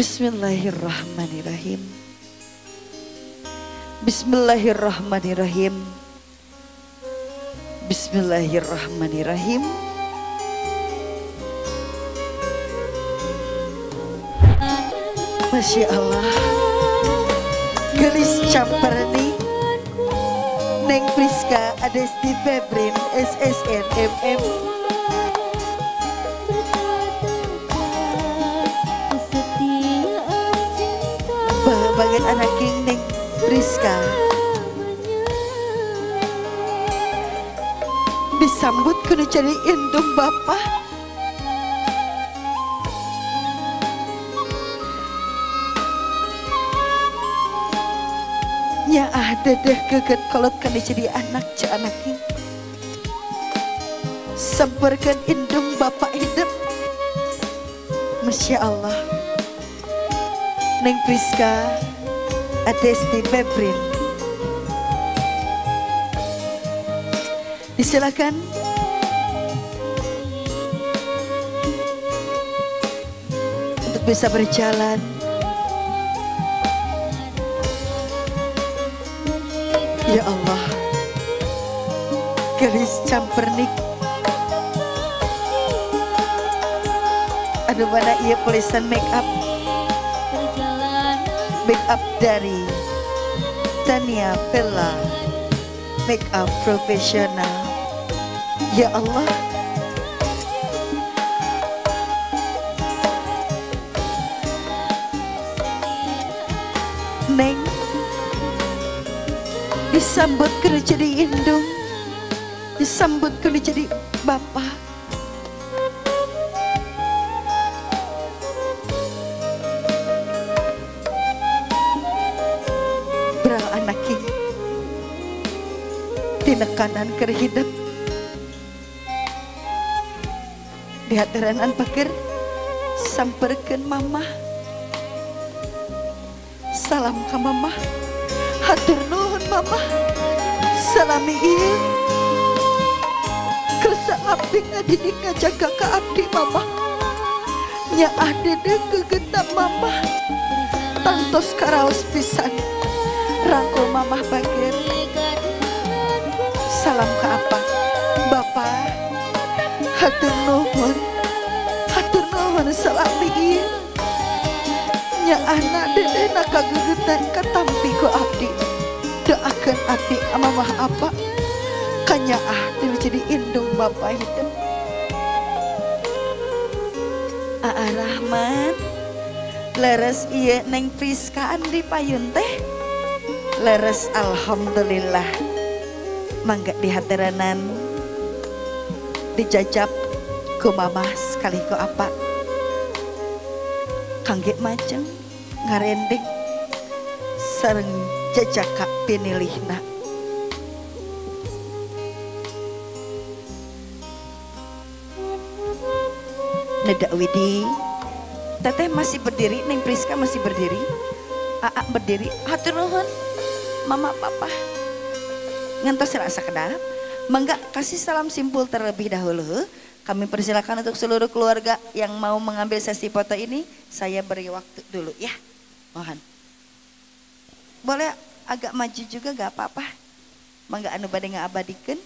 Bismillahirrahmanirrahim. Bismillahirrahmanirrahim. Bismillahirrahmanirrahim. Masya Allah. Gelis Camperni Neng Priska Adesti Febrin SSN MM. Bagian anak King Neng Priska disambut kudu jadi indung bapak. Nyaah dedeh geget kolot kana jadi anak ce anak King. Semperkeun indung bapak hidup. Masya Allah. Neng Priska Adesti Febrin, disilakan. Untuk bisa berjalan. Ya Allah, Gelis Campernik. Aduh, mana iya tulisan make up. Make up dari Tania Bella, make up profesional. Ya Allah. Neng disambut kena jadi indung, disambut kena jadi bapak. Tinekanan keur hidup dihateranan pakir samperkeun mamah. Salam ka mamah, hatur nuhun mamah, salami ieu kersa abdi ngadidik ngajaga ka abdi mamah. Nyaah dede gegetam mamah tangtos karaos pisan rangkul mamah bagir. Salam ke apa? Bapak, hatur nuhun salami ieu. Nyaahna dedena kagegetan katampi ku abdi. Doakeun abdi mamah apa? Kanyaah dulu jadi indung bapak hidup. Aa Rahman, leres ieu Neng Priska andi payun teh. Leres alhamdulillah. Mangga dihateranan dijajab ku mamah sekali ku apa kangge majeng ngarendeng sareng jajaka pinilihna. Neda Widi teteh masih berdiri, Neng Priska masih berdiri, Aa berdiri, hatur nuhun mama papa. Ngantos rasa kedap, mangga kasih salam simpul terlebih dahulu. Kami persilakan untuk seluruh keluarga yang mau mengambil sesi foto ini, saya beri waktu dulu ya. Mohon. Boleh agak maju juga gak apa-apa. Mangga anu bade ngaabadikeun.